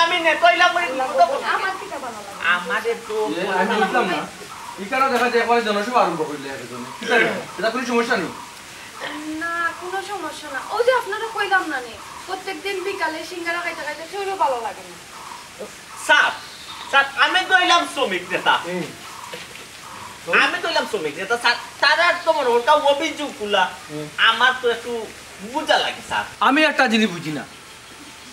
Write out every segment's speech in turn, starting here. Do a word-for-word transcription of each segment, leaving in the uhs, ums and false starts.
আমি নেতা অইলাম বলে আমার কিতা ভালা লাগে? আমারে তো এ, আমি বুঝলাম না। ইখানো দেখা যায় একবারে জনসভা আরম্ভ করিলে একজনে। কিতা রে? ইটা কুনু সমস্যা নি? না, কুনু সমস্যা না। অউ যে আপনারে কইলাম না নি, প্রত্যেক দিন বিকালে সিঙ্গারা খাইতে খাইতে কেউরও ভালা লাগে না। স্যার, স্যার, আমি তো অইলাম শ্রমিক নেতা। হুম। আমি তো অইলাম শ্রমিক নেতা, স্যার। তারার তো মনে হয় অভিযোগগুলা, হুম। আমার তো একটু বুঝা লাগে, স্যার। আমি একটা জিনিস বুঝি না,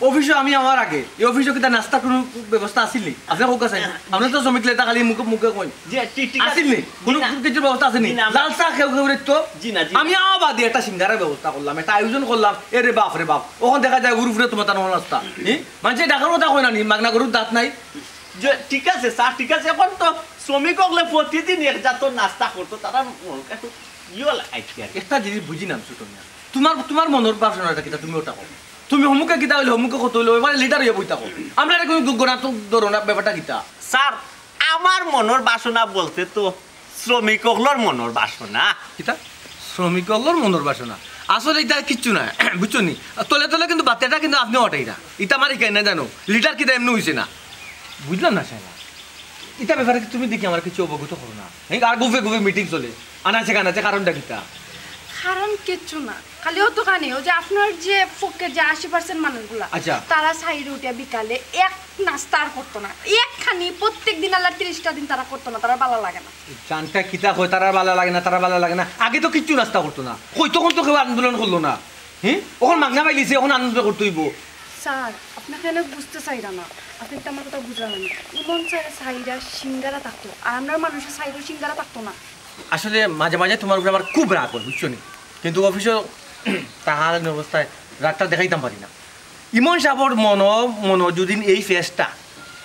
অফিসো আমি আমার আগে, ই অফিসো কিতা নাস্তার কুনু ব্যবস্থা আছিল নি? আপনে কউক্কা চাইন। আপনে তো শ্রমিক নেতা, খালি মুখে মুখে কইন। জি, ঠিক, ঠিক আছে। আছিল নি? কুনু, জি না। কুনু কিছুর ব্যবস্থা আছে নি? জি না। লাল চা কেউ কেউ তো? জি না, জি না। আমি আমার বাদে একটা সিঙ্গারার ব্যবস্থা করলাম, একটা আয়োজন করলাম। এ রে বাপ রে বাপ, অখন দেখা যায় গরু ফুরে তোমার তার নাস্তা। হি? মানষে ডাকার কথা কয় না নি, মাগনা গরুর দাঁত নাই। জি, ঠিক আছে স্যার, ঠিক আছে। অখন তো শ্রমিক অকলে প্রতিদিন এক জাতর নাস্তা করতো, তারা মনটা একটু ইয়ে লাগাইছে আর কি। একটা জিনিস বুঝি না, ছোট মিয়া। তোমার, তোমার মনর বাসনাটা কিতা, তুমি ওটা কও। তুমি হমুকে কিতা অইলে, হমুকে কত অইলে, এবারে লিডার অইয়া বই থাকো। আমরা এটা কুনু গু-, গোনা তো ধরো না, ব্যাপারটা কিতা? স্যার, আমার মনর বাসনা বলতে তো শ্রমিক অকলর মনর বাসনা। কিতা? শ্রমিক অকলর মনর বাসনা। আসলে ইটা কিচ্ছু না, বুঝছো নি? তলে তলে কিন্তু বাচ্চাটা কিন্তু আপনে ওটাই না। ইটা আমার এখানে না জানো। লিডার কিতা এমনি অইছে না। বুঝলাম না, শালা। ইটা ব্যাপারে কি তুমি দেখি আমার কিছু অবগত করো না। এই আর গুফে গুফে মিটিং চলে। আনাচে কানাচে কারণটা কিতা? কারণ কিচ্ছু না। খালি অতখানি, অউ যে আপনার যে পক্ষের যে আশি পার্সেন্ট মানুষগুলা, আচ্ছা। তারা চাইরো উঠিয়া বিকালে এক নাস্তা আর করতো না। একখানি প্রত্যেক দিন আল্লাহ তিরিশটা দিন তারা করতো না, তারা ভালা লাগে না। জানটা কিতা কয়, তারা ভালা লাগে না, তারা ভালা লাগে না। আগে তো কিচ্ছু নাস্তা করতো না। কই তখন তো কেউ আন্দোলন করলো না। হি? অখন মাগনা পাইলিছে, অখন আন্দোলন করতে অইবো। স্যার, আপনে কেনে বুঝতে চাইরা না? আপনে তো আমার কথা বুঝরা না। ইমন স্যারে চাইরা সিঙ্গারা থাকতো, আর আমরার মানুষে চাইরো সিঙ্গারা থাকতো না। আসলে মাঝে মাঝে তোমার উপরে আমার খুব রাগ অয়, বুঝছো নি? কিন্তু অফিসো থাকাকালীন অবস্থায় রাগটা দেখাইতাম পারি না। ইমন সাবর মনো, মনো যদি এই ফেসটা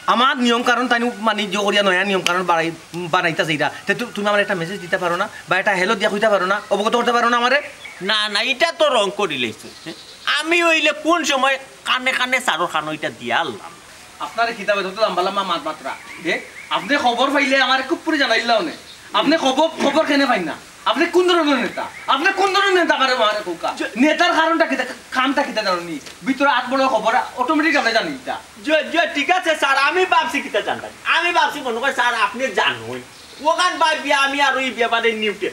আমার নিয়ম কানুন তাইন মানে ইয়ে করিয়া নয়া নিয়ম কানুন বানাই-, বানাইতা চাইরা, তে তু-, তুমি আমারে একটা মেসেজ দিতা পারো না? বা একটা হ্যালো দিয়া কইতা পারো না? অবগত করতা পারো না আমারে? না, না, ইটা তো রং করিলাইছো। আমি অইলে কুন সময় কানে কানে স্যারর কানো ইটা দিয়া আইলাম? আপনারে কিতা অইতো তো লাম্বা লাম্বা মাত মাতরা। এ? আপনে খবর পাইলে আমারে খুব করি জানাইলা অনে। আপনে খবর, খবর কেনে পাইন না? আপনে কুন ধরনর নেতা? আপনে কুন ধরনর নেতা পারে আমারে কউক্কা? জ- নেতার কারণটা কিতা? কামটা কিতা জানো নি? ভিতরে আত বড় খবর, automatic আমরা জানি ইটা। জি, জি, ঠিক আছে স্যার, আমি ভাবছি কিতা জানতাম। আমি ভাবছি মনে কয় স্যার আপনে জানইন। অখান ভাবিয়া আমি আরো ই ব্যাপারে নিউটে।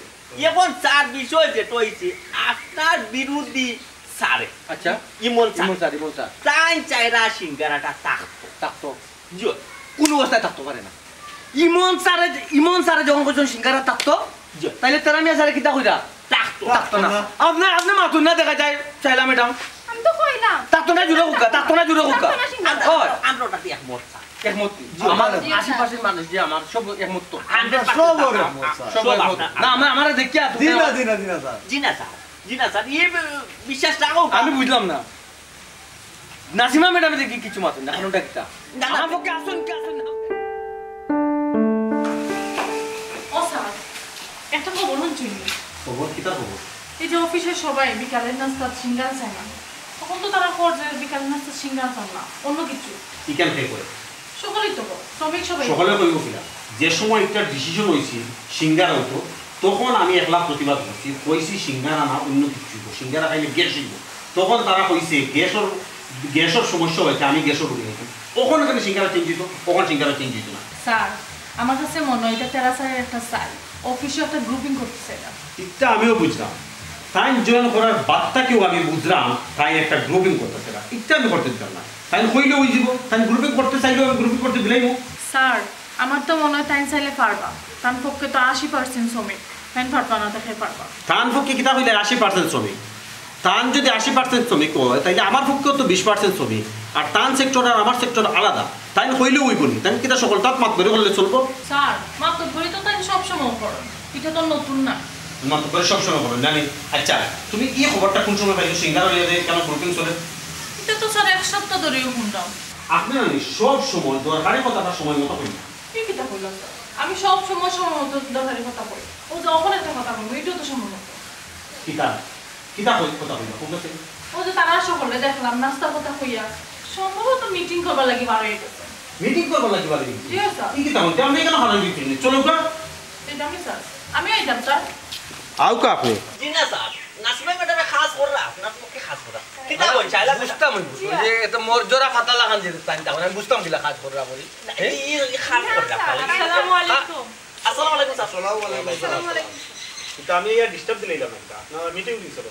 অখন স্যার বিষয় যেটা অইছে, আপনার বিরোধী স্যারে। আচ্ছা। ইমন স্যার। ইমন স্যার, ইমন স্যার। তাইন চাইরা সিঙ্গারাটা থাকতো। থাকতো। জি। কুনু অবস্থায় থাকতো পারে না। ইমন স্যারে, ইমন স্যারে যখন কইছইন সিঙ্গারা থাকতো, জি। তাইলে তেরা মিয়া স্যারে কিতা কইরা? থাকতো। থাকতো না। থাকতো না। আপনে, আপনে মাতুন না দেখা যায়, চাইলা ম্যাডাম। আমি তো কইলাম। থাকতো না জুরে কউক্কা, থাকতো না জুরে কউক্কা। থাকতো না সিঙ্গারা। অয়। আমরা ওটাতে একমত স্যার। একমত নি? জি। আমার জি, স্যার। আশি পার্সেন্ট মানুষ যে আমার সব একমত তো। আমরা সব একমত স্যার। সব একমত। না, আমার, আমারে দেখিয়া জি না, জি না, জি না, স্যার। জি না, স্যার। জি না, স্যার। ই বি-, বিশ্বাস রাখো। আমি বুঝলাম না। নাসিমা ম্যাডামে দেখি কিছু মাতুন না, কারণটা কিতা? না, না। আমার পক্ষে আসুন, কি আসুন? ও স্যার, একটা খবর হুনছইন নি? খবর? কিতা খবর? এই যে অফিসর সবাই বিকালের নাস্তাত সিঙ্গারা চায় না, তখন তো তারা কর যে বিকালের নাস্তাত সিঙ্গারা চায় না, অন্য কিছু। ইখান কে কয়? সকলেই তো কর, শ্রমিক সবাই। সকলে কইব কিনা? যে সময় একটা ডিসিশন অইছিল সিঙ্গারা অইতো, তখন আমি একলা প্রতিবাদ করছি, কইছি সিঙ্গারা না, অন্য কিছু অইবো, সিঙ্গারা খাইলে গ্যাস অইবো। তখন তারা কইছে গ্যাসর, গ্যাসর সমস্যা অইছে, আমি গ্যাসর রুগী অইছি। অখন কেনে সিঙ্গারা চেঞ্জ অইতো? অখন সিঙ্গারা চেঞ্জ অইতো না। স্যার, আমার কাছে মনে হয় এটা তেরা স্যারের একটা চাল, অফিসে একটা গ্রুপিং করতে চাইরা। ইটা আমিও বুঝলাম। তাইন জয়েন করার বাদ থাকিও আমি বুঝলাম, তাইন একটা গ্রুপিং করতে চাইরা। ইটা আমি করতে দিতাম না। তাইন কইলে অই যিবো, তাইন গ্রুপিং করতে চাইলেও আমি গ্রুপিং করতে দিলাইমু। স্যার, আমার তো মনে হয় তাইন চাইলে পারবা। তান পক্ষে তো আশি পার্সেন্ট শ্রমিক, তাইন পারবা না, দেখে পারবা। তান পক্ষে কিতা কইলে আশি পার্সেন্ট শ্রমিক? তান যদি আশি পার্সেন্ট শ্রমিক অয়, তাইলে আমার পক্ষেও তো বিশ পার্সেন্ট শ্রমিক। আর তান সেক্টর আর আমার সেক্টর আলাদা। তাইন কইলেও অইবো নি? তাইন কিতা সকলতাত মাতবরি করলে চলবো? স্যার, মাতবরি তো তাইন সবসময় করইন। ইটা তো নতুন না। মাতবরি সবসময় করইন, জানি। আচ্ছা, তুমি ই খবরটা কুন সময় পাইছো? সিঙ্গারা লইয়া যে কেন গ্রুপিং চলে? ইটা তো স্যার এক সপ্তাহ ধরেই হুনরাম। আপনে না নি সব সময় দরকারি কথাটা সময় মতো কইন না। ই কিতা কইলা স্যার? আমি সব সময় সময় মতো দরকারি কথা কই। ও যে অখন একটা কথা কইমু, ইটাও তো সময় মতো। কিতা? কিতা কই-, কথা কইবা? কোন কথা? ও যে তারা সকলে দেখলাম নাস্তার কথা কইয়া, সম্ভবত মিটিং করবার লাগি বার অই গেছে। মিটিং করবার লাগি বার অই গেছে? জি, স্যার। ই কিতা কইতে? আমরা ইখানো হারাই দিতে নেই। চলো গা। এই যামি স্যার, আমি আইতাম স্যার। আউক্কা আপনে? জি না স্যার, নাসিমা ম্যাডামে কাজ কররা, আপনার পক্ষে কাজ করা। কিতা কইন, চাইলা বুঝতাম অইবো। ওই যে এটা মোর জোড়া ফাতা লাগান যে তাই, তখন আমি বুঝতাম কিলা কাজ করা বলি। না, এই, এই কাজ করা খালি। আসসালামু আলাইকুম। আসসালামু আলাইকুম, স্যার। ওয়ালাইকুম আসসালাম। কিন্তু আমি ইয়া ডিস্টার্ব দিলাইলাম একটা। আপনারা মিটিং দিন স্যার।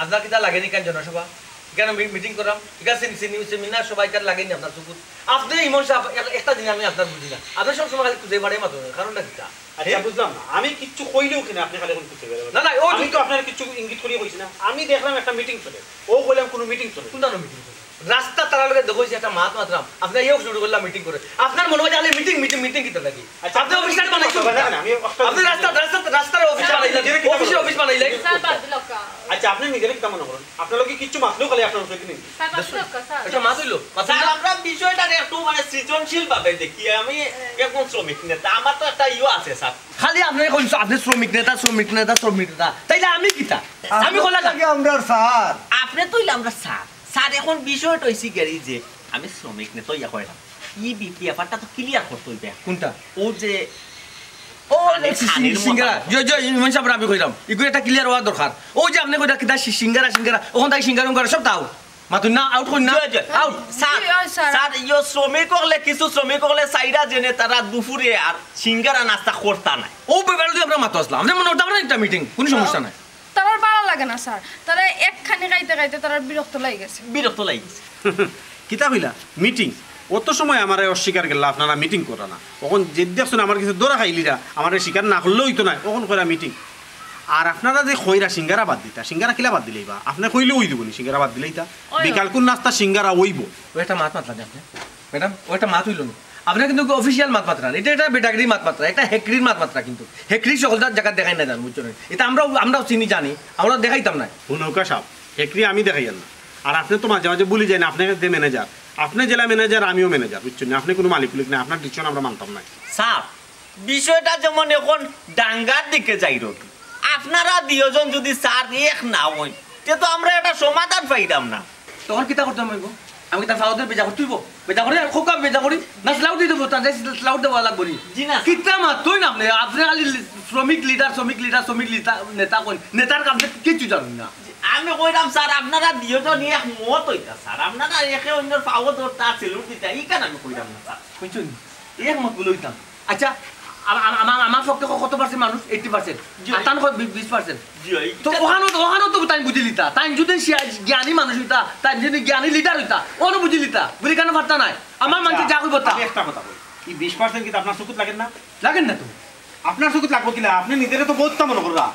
আপনার কিতা লাগেনি কেন জনসভা? এখানে মি-, মিটিং করাম। এখানে সেমি-, সেমি-, সেমিনার সভা এখানে লাগেনি আপনার চকুত। আপনি ইমন সাহেব, এক-, একটা জিনিস আমি আপনার বুঝি না। আপনি সব সময় খালি খুঁজে বাড়িয়ে মাত্র, কারণটা কিতা? আচ্ছা, হ্যাঁ? বুঝলাম না। আমি কিচ্ছু কইলেও কিনা আপনি খালি এখন খুঁজে বেড়াবেন। না, না, ও আমি তো তো আপনার কিচ্ছু ইঙ্গিত করিয়া কইছি না। আমি দেখলাম একটা মিটিং চলে। ও কইলাম কোনো মিটিং চলে। কোনটা মিটিং চলে? রাস্তা তারা লোকে দেখো যে একটা মাত মাতরাম। আপনি ইয়েও শুরু করলাম মিটিং করে। আপনার মনে হয় খালি মিটিং, মিটিং, মিটিং কিতা লাগে? আচ্ছা, আপনি অফিসার বানাইছেন না, না, না, আমি অফিসার আপনি রাস্তা, রাস্তা, রাস্তার অফিস আচ্ছা, আপনি বানাইলেন। নিজেরে কিতা অফিসে মনে অফিস বানাইলেন। স্যার, বাদ দিল কা? আচ্ছা, আপনি নিজেরে কিতা মনে করেন? আপনার লোকে কিচ্ছু মাতলেও খালি আপনার উপরে কিনে। স্যার, বাদ দিল কা, স্যার? এটা মাত হইলো? মাত হইলো? স্যার, আমরা বিষয়টা একটু মানে সৃজনশীল ভাবে দেখি। আমি একজন শ্রমিক নেতা, আমার তো একটা ইয়ে আছে, স্যার। খালি আপনি এখন আপনি শ্রমিক নেতা, শ্রমিক নেতা, শ্রমিক নেতা। তাইলে আমি কিতা? আমি কলা আগে আমরা স্যার। আপনি তো হইলে আমরা স্যার। স্যার, এখন বিষয়টা হইছে গেরি যে আমি শ্রমিক নেতা ইয়া কইলাম। ই বি-, ব্যাপারটা তো ক্লিয়ার করতে হইবে। কোনটা? ও যে ও খানির, সি-, সি-, খানির সিঙ্গারা। মতো। জয়, জয়, ইমন সাহেব, আমি কইলাম। ইগু একটা ক্লিয়ার হওয়া দরকার। ও যে আপনি কইটা কিতা সি-, সিঙ্গারা, সিঙ্গারা, ওখান থেকে সিঙ্গারা উঙ্গারা সব তাও। মাতুন না, আউট করুন না। জয়, জয়। আউট। স্যার, জি, ওই স্যার। স্যার, ইয়ো শ্রমিক হকলে, কিছু শ্রমিক হকলে চাইরা যেনে তারা দুপুরে আর সিঙ্গারা নাস্তা করতা নাই। ও ব্যাপারে তুই আমরা মাতো আসলাম। আপনি মনে করতে পারেন একটা মিটিং, কোনো সমস্যা নাই। তারার ভালা লাগে না স্যার, তারা একখানি খাইতে খাইতে তারার বিরক্ত লাগি গেছে। বিরক্ত লাগি গেছে। কিতা কইলা? মিটিং? অত সময় আমারে অস্বীকার গেলা, আপনারা মিটিং করা না। অখন যে দেখছইন আমার কিছু ধরা খাইলিরা, আমারে স্বীকার না করলেও হইতো না, অখন কইরা মিটিং। আর আপনারা যে কইরা সিঙ্গারা বাদ দিতা, সিঙ্গারা কিলা বাদ দিলাইবা? আপনি কইলে ওই দিবনি, সিঙ্গারা বাদ দিলাইতা। ওই, ওই। বিকালকুর নাস্তা সিঙ্গারা অইবো। ও একটা মাত মাতলা আপনি। ম্যাডাম, ও একটা মাত হইল না। আপনারা কিন্তু অফিসিয়াল মাত মাতরা না। এটা, এটা বেটাগিরি মাত মাতরা, এটা হেকরির মাত মাতরা কিন্তু। হেকরি সকলটার জায়গা দেখাই না যান, বুঝছো না? এটা আমরাও, আমরাও চিনি জানি, আমরা দেখাইতাম না। হুনউক্কা সাহেব, হেকরি আমি দেখাইয়ার না। আর আপনি তো মাঝে মাঝে ভুলি যাইন, আপনি যে ম্যানেজার, আপনি জেলা ম্যানেজার, আমিও ম্যানেজার, বুঝছেন না? আপনি কোনো মালিক উলিক না, আপনার ডিসিশন আমরা মানতাম না। স্যার, বিষয়টা যেমন এখন ডাঙ্গার দিকে যাইরোগি, আপনারা দুইজন যদি স্যার এক না হইন, তে তো আমরা একটা সমাধান পাইতাম না। তখন কিতা করতাম হইব? আমি কিতা ফাওদের বেজা করতে হইব? বেজা করি, আমি খুব বেজা করি। না, স্লাউট দিতে বলতাম, যে স্লাউট দেওয়া লাগবো নি। জি না। কিতা মাতইন আপনি? আপনি খালি শ্রমিক লিডার, শ্রমিক লিডার, শ্রমিক লিডার, নেতা কইন। নেতার কাছে কিচ্ছু জানেন না। আমি কইলাম, স্যার, আপনারা দুইজন এক মত হইতা, স্যার। আপনারা একে অন্যর ফাও ধরতা, স্যালুট দিতা, ইখান আমি কইলাম না, স্যার। বুঝছেন? এক মত বলে হইতাম। আচ্ছা, আ-, আ-, আমার, আমার পক্ষে ক-, কত পার্সেন্ট মানুষ? Eighty percent. জি। আর তান কত? বি-, বিশ পার্সেন্ট। জি, এই তো ওখানো তো, ওখানো তো তাই বুঝি লিতা। তাই যদি সে জ্ঞানী মানুষ হইতা, তাই যদি জ্ঞানী লিডার হইতা, ওনো বুঝি লিতা। বুঝি কেন পারতা নাই? আমার আচ্ছা, মানুষে যা কইব তা। আমি একটা কথা কই। এই বিশ পার্সেন্ট কিন্তু আপনার চকুত লাগের না? লাগের না তো। আপনার চকুত লাগবো কিলা? আপনি নিজেরে তো বহুত মনে কররা।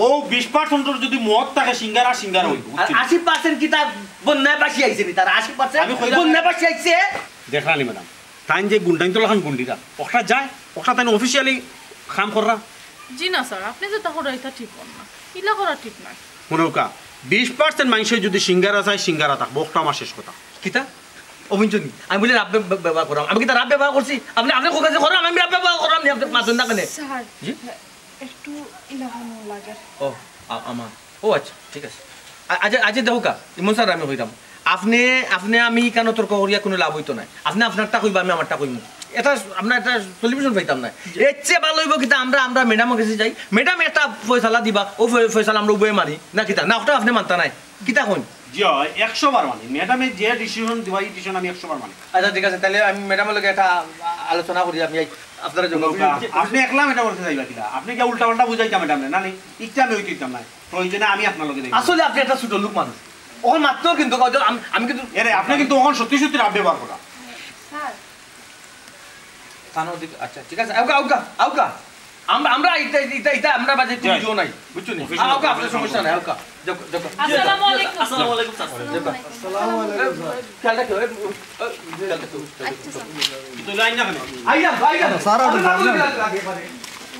ও বিশ পার্সেন্টর যদি মত থাকে, সিঙ্গারা, সিঙ্গারা হইব, আর বুঝছেন? আশি পার্সেন্ট কিতা বন্যায় ভাসি আইছে নি? তার আশি পার্সেন্ট আমি কইলাম বন্যায় ভাসি আইছে। দেখরা নি ম্যাডাম, তাইন যে গুন্ডাইন তো লাখান গুন্ডিরা, ওটা যায়, ওটা তাইন অফিসিয়ালি কাম কররা। জি না স্যার, আপনি যেটা করা এটা ঠিক হন না, ইলা করা ঠিক না। হুনউক্কা, বিশ পার্সেন্ট মানুষে যদি সিঙ্গারা চায়, সিঙ্গারা থাকবো, ওটা আমার শেষ কথা। কিতা? অভিঞ্জনি, আমি বলি রাব ব্য-, ব্য-, ব্যবহার করাম। আমি কিতা রাব ব্যবহার করছি? আপনি, আপনি কোন কাজে করাম? আমি রাব ব্যবহার করাম নি, আপনি মাতইন না কেনে? স্যার, জি? একটু ইলাখানো লাগে। ও, আ-, আমার। ও আচ্ছা, ঠিক আছে। আ-, আজ, আজ দেখো কা, ইমন স্যার আমি কইতাম। আপনি, আপনি আমি কেন তর্ক করিয়া কোনো লাভ হইতো না। আপনি আপনারটা কইবা, আমি আমারটা কইমু। এটা আমরা একটা সলিউশন পাইতাম না। এর চেয়ে ভালো হইব কিতা আমরা, আমরা ম্যাডামের কাছে যাই। ম্যাডাম একটা ফয়সালা দিবা, ও ফয়-, ফয়সালা আমরা উভয়ে মানি। না কিতা? না, ওটা আপনি মানতা নাই। কিতা কইন? জি, একশো বার মানি। ম্যাডামে যে ডিসিশন দিবা, এই ডিসিশন আমি একশো বার মানি। আচ্ছা, ঠিক আছে, তাহলে আমি ম্যাডামের লগে একটা আলোচনা করি, আমি এই আপনারা যখন আপনি একলা ম্যাডাম বলতে চাইবা কিনা? আপনি কি উল্টা পাল্টা বুঝাইতা ম্যাডাম না? না, নি, ইচ্ছা আমি হইতে দিতাম না। প্রয়োজনে আমি আপনার লগে দেখব। আসলে আপনি একটা ছোট লোক মানুষ। ওখানে মাত্র কিন্তু কত আম-, আমি কিন্তু এরে, আপনি কিন্তু ওখানে সত্যি সত্যি রাব ব্যবহার করা। স্যার। থানার দিকে, আচ্ছা, ঠিক আছে, আউকা, আউকা, আউকা। আমরা, আমরা এটা, এটা, এটা আমরা বাজে কোনো জয়। জো নাই, বুঝছো নি? অফিসে আউকা, আপনার সমস্যা নাই, আউকা। যাও, যাও। আসসালামু আলাইকুম। আসসালামু আলাইকুম, স্যার। আসসালামু আলাইকুম। খেয়াল রাখো, এ, এ, খেয়াল রাখো। আচ্ছা, স্যার। তো লাইন না কেন? আইলাম, আইলাম। স্যার, আপনি আপনি পাগল হয়ে যান।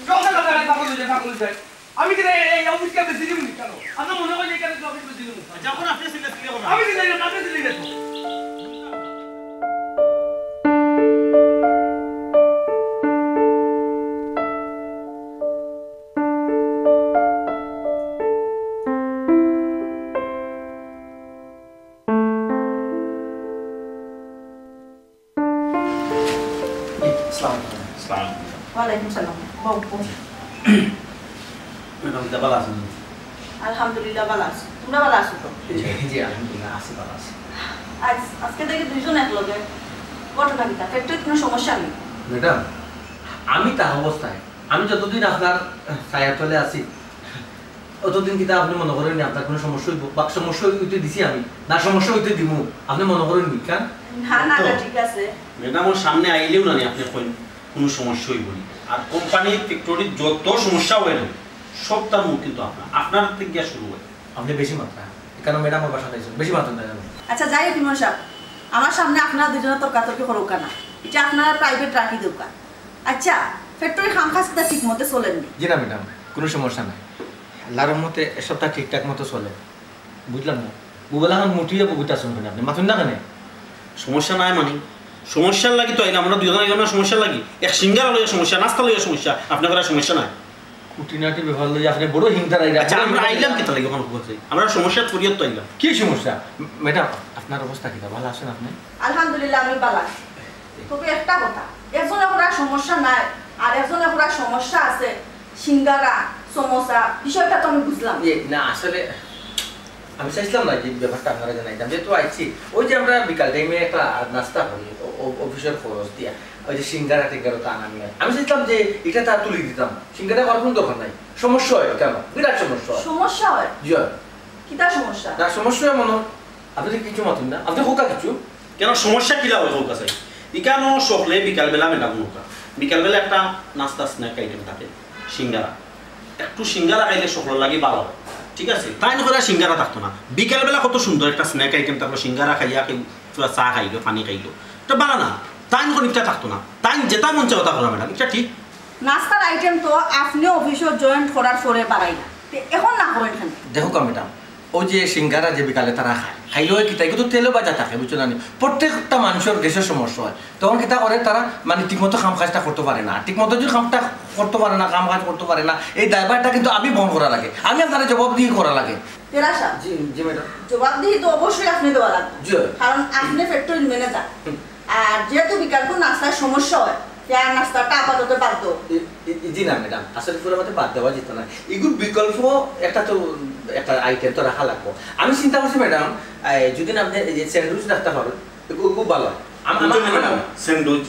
যান, পাগল হয়ে যান, পাগল হয়ে যান। আমি কি এই, এই অফিসকে বেশি দিব নি কেন? আপনার মনে হয় এখানে তো অফিস বেশি দিব? যখন আপনি সিলে সিলে করবেন। আমি কি জানি না, আপনি সিলে গেছেন। আসসালামু আলাইকুম। আসসালামু আলাইকুম। ওয়ালাইকুম সালাম। বউ, বউ। ম্যাডাম, কিতা ভালা আছইন? আলহামদুলিল্লাহ, ভালা আছি। তুমরা ভালা আছো তো? জি, জি, আলহামদুলিল্লাহ, আছি, ভালা আছি। আজ, আজকে দেখি দুইজন একলগে। ঘটনা কিতা? ফ্যাক্টরিত কুনু সমস্যা নি? ম্যাডাম, আমি তা অবস্থায়, আমি যতদিন আপনার ছায়ার তলে আছি, অতদিন কিতা আপনে মনো করইন নি আপনার কুনু সমস্যা অইবো? বা সমস্যা অইতে দিছি আমি, না সমস্যা অইতে দিমু, আপনে মনো করইন নি, কেন? না, না, তো না, ঠিক আছে। ম্যাডাম, ওর সামনে আইলেও না নি, আপনে কইন কুনু সমস্যা অইবো নি। আর কোম্পানির ফ্যাক্টরির যত সমস্যা অয় না, সবটার মূল কিন্তু আপনার, আপনার থাকি গিয়া শুরু অয়। আপনে বেশি মাতরা, কেন ম্যাডাম আমার বাসাত আইছইন, বেশি মাতইন না জানো। আচ্ছা, যাই হোক, ইমন সাব, আমার সামনে আপনারা দুইজনে তর্কাতর্কি করউক্কা না, ইটা আপনারা প্রাইভেট রাখি দেউক্কা। আচ্ছা, ফ্যাক্টরির কাম কাজ কিতা ঠিক মতো চলের নি? জি না ম্যাডাম, কুনু সমস্যা নাই। আল্লার রহমতে সবটা ঠিকঠাক মতো চলে। বুঝলাম না, বুবালা খান মুটিয়া বুকুত আছইন কেনে আপনে? মাতইন না কেনে? সমস্যা নাই মানে? সমস্যার লাগি তো আইলাম, আমরা দুইজন আইলাম না সমস্যার লাগি? এক সিঙ্গারা লইয়া সমস্যা, নাস্তা লইয়া সমস্যা, আপনার আর সমস্যা নাই। খুঁটিনাটি ব্যাপার লইয়া আপনে বড় হিংসা রাইরা, আচ্ছা, বড় আমরা হিংসা আইলাম রাইরা। কিতা লাগি ওখানে? আমরা সমস্যা করিয়া তো আইলাম। কি সমস্যা? ম্যাডাম, আপনার অবস্থা কিতা? ভালা আছইন আপনে? আলহামদুলিল্লাহ, আমি ভালা আছি। তবে একটা কথা, একজনে করার সমস্যা নাই, আর একজনে করার সমস্যা আছে। সিঙ্গারা, সমোসা, বিষয়টা তো আমি বুঝলাম না। ইয়ে, না, আসলে আমি চাইছিলাম না যে ব্যাপারটা আপনারে জানাইতাম, যেহেতু আইছি। ওই যে আমরা বিকাল টাইমে একটা নাস্তা করি, ও-, ও-, অফিসর খরচ দিয়া, ওই যে সিঙ্গারা টিঙ্গারা তো আনা নিয়া। আমি চাইছিলাম যে ইটা তার তুলি দিতাম, সিঙ্গারা করার কুনু দরকার নাই। সমস্যা অয় কেন? বিরাট সমস্যা অয়। সমস্যা অয়? জি অয়। কিতা সমস্যা? না, সমস্যা অয় মনো অয়। আপনে কিচ্ছু মাতইন না, আপনে কউক্কা কিচ্ছু। কেন, সমস্যা কিলা অয় কউক্কা চাই? ইকানো সকলে বিকালবেলা মেলা নৌকা, বিকালবেলা একটা নাস্তা স্ন্যাক আইটেম থাকে, সিঙ্গারা। একটু সিঙ্গারা খাইলে সকলর লাগি ভালা অয়, ঠিক আছে? তাইন কইরা সিঙ্গারা থাকতো না, বিকালবেলা কত সুন্দর একটা স্ন্যাক আইটেম থাকলো, সিঙ্গারা খাইয়া কেউ চা খাইলো, পানি খাইলো, ইটা ভালা না। তাইন কইন ইটা থাকতো না, তাইন যেটা মন চায় ওটা করা ম্যাডাম, ইটা ঠিক। নাস্তার আইটেম তো আপনে অফিসো জয়েন করার পরে বাড়াইলা, তে এখন না করেন কেনে? দেখউক্কা ম্যাডাম, ওই যে সিঙ্গারা যে বিকালে তারা খায়, খাইলেও কিতা, এগুলো তো তেলে ভাজা থাকে, বুঝছো না নি? প্রত্যেকটা মানুষর গ্যাসর সমস্যা অয়, তখন কিতা করে তারা মানে ঠিকমতো কাম কাজটা করতো পারে না, ঠিকমতো যদি কামটা করতো পারে না, কাম কাজ করতো পারে না, এই দায়ভারটা কিন্তু আমি বহন করা লাগে, আমি আপনারে জবাবদিহি করা লাগে। তেরা সাব, জি, জি ম্যাডাম। জবাবদিহি তো অবশ্যই আপনে দেওয়া লাগবো। জি। কারণ আপনে ফ্যাক্টরির ম্যানেজার। হুম। আর যেহেতু বিকালকুর নাস্তার সমস্যা অয়, তে আর নাস্তাটা আপাতত বাদ দেও। ই-, ই-, জি না ম্যাডাম, আসলে পুরা মতে বাদ দেওয়া যেত না। এগুর বিকল্প একটা তো, একটা আইটেম তো রাখা লাগবো। আমি চিন্তা করছি ম্যাডাম, এই, যদি না আপনে এই যে স্যান্ডউইচ রাখতা পারইন, এগু-, এগু ভালা অয়। আম-, বুঝছো আমার, নি ম্যাডাম? আমার স্যান্ডউইচ,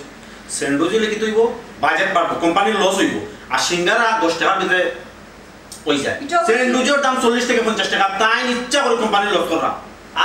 স্যান্ডউইচ অইলে কিতা অইবো? বাজেট বাড়বো, কোম্পানির লস অইবো। আর সিঙ্গারা দশ টেকার ভিতরে অই যায়। ইটা অবশ্যই। স্যান্ডউইচর দাম চল্লিশ থাকি পঞ্চাশ টেকা, তাইন ইচ্ছা করি কোম্পানির লস কররা।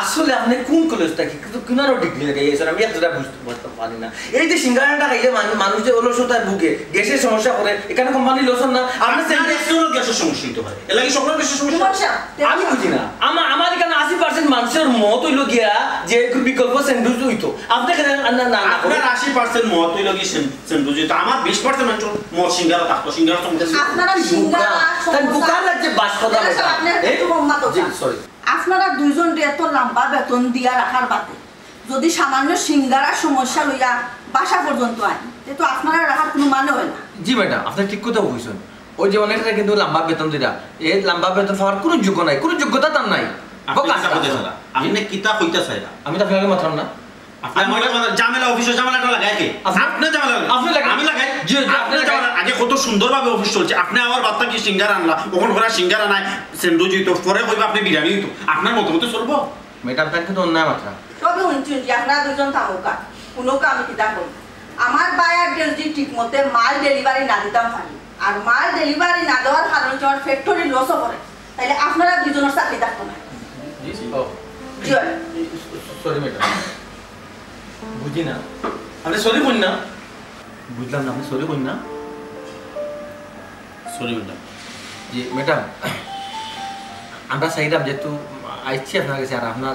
আসলে আপনে কুন কলেজ থাকি, কিন্তু কুনারও ডিগ্রি লাগাই আইছইন, আমি এক জোড়া বুঝতে পারতাম পারি না। এই যে সিঙ্গারাটা খাইলে মানু-, মানুষ যে অলসতায় ভুগে, গ্যাসের সমস্যা করে, ইকানো কোম্পানির লস অর না? আপনে আপনার স্যান্ডউইচ একজনর গ্যাসের সমস্যা অইতে পারে, এর লাগি সকলর গ্যাসের সমস্যা। সমস্যা। আমি বুঝি না। আমা-, আমার ইকানো আশি পার্সেন্ট মানুষর মত অইলো গিয়া যে বিকল্প স্যান্ডউইচ অইতো। আপনে কেনে না, না, না, না আপনার করেন? আশি পার্সেন্ট মত অইলো গিয়া স্যান-, স্যান্ডউইচ অইতো। আমার বিশ পার্সেন্ট মানুষর মত সিঙ্গারা থাকতো, সিঙ্গারা তো মুখে আপনারা সিঙ্গারা, বোকা। তাই সমোসা, বোকার লাগছে বাস কথা এটা বলতে। আপনি এ? একটু কম মাতো জি, খান। সরি। আপনারা দুইজনরে এত লম্বা বেতন দিয়া রাখার বাদে যদি সামান্য সিঙ্গারা সমস্যা লইয়া বাসা পর্যন্ত আইন, তে তো আপনারা রাখার কুনু মানে অয় না। জি ম্যাডাম, আপনে ঠিক কথা কইছইন। ওই যে অনেকরে কিন্তু লম্বা বেতন দিরা, এ লম্বা বেতন পাওয়ার কুনু যোগ্য নাই, কুনু যোগ্যতা তার নাই। আপনে বোকা কিতা কইতা চাইরা? আপনে কিতা কইতা চাইরা? আমি তো আপনারে মাতরাম না। আপনে আমার লগে ঝামেলা, অফিসর ঝামেলাটা লাগায় কে? আপনে, আপনে ঝামেলা লাগায়। আপনে লাগায়। আমি লাগাই? জি, জি, আপনে আপনে লাগাই। ঝামেলা, আগে কত সুন্দরভাবে অফিস চলছে, আপনে আমার বাত্তা কি সিঙ্গারা আনলা, অখন করা সিঙ্গারা নাই, স্যান্ডউইচ অইতো, পরে কইবা আপনে বিরিয়ানি অইতো, আপনার মতো মতো চলবো? ম্যাডাম, তাই কিন্তু অন্যায় মাতরা। সবই হুনছি, হুনছি, আপনারা দুইজন থামুকা, হুনউকা আমি কিতা কই। আমার বায়ার যদি ঠিক মতে মাল ডেলিভারি না দিতাম পারি, আর মাল ডেলিভারি না দেওয়ার কারণে যদি আমার ফ্যাক্টরি লসও করে, তাইলে আপনারা দুইজনর চাকরি থাকতো না। জি, জি। ও। জি অয়। সরি ম্যাডাম, বুঝি না। আপনে সরি কইন না। বুঝলাম না, আপনে সরি কইন না। Sorry madam. জি ম্যাডাম, আমরা চাইরাম যেহেতু আইছি আপনার গেছে, আর আপনার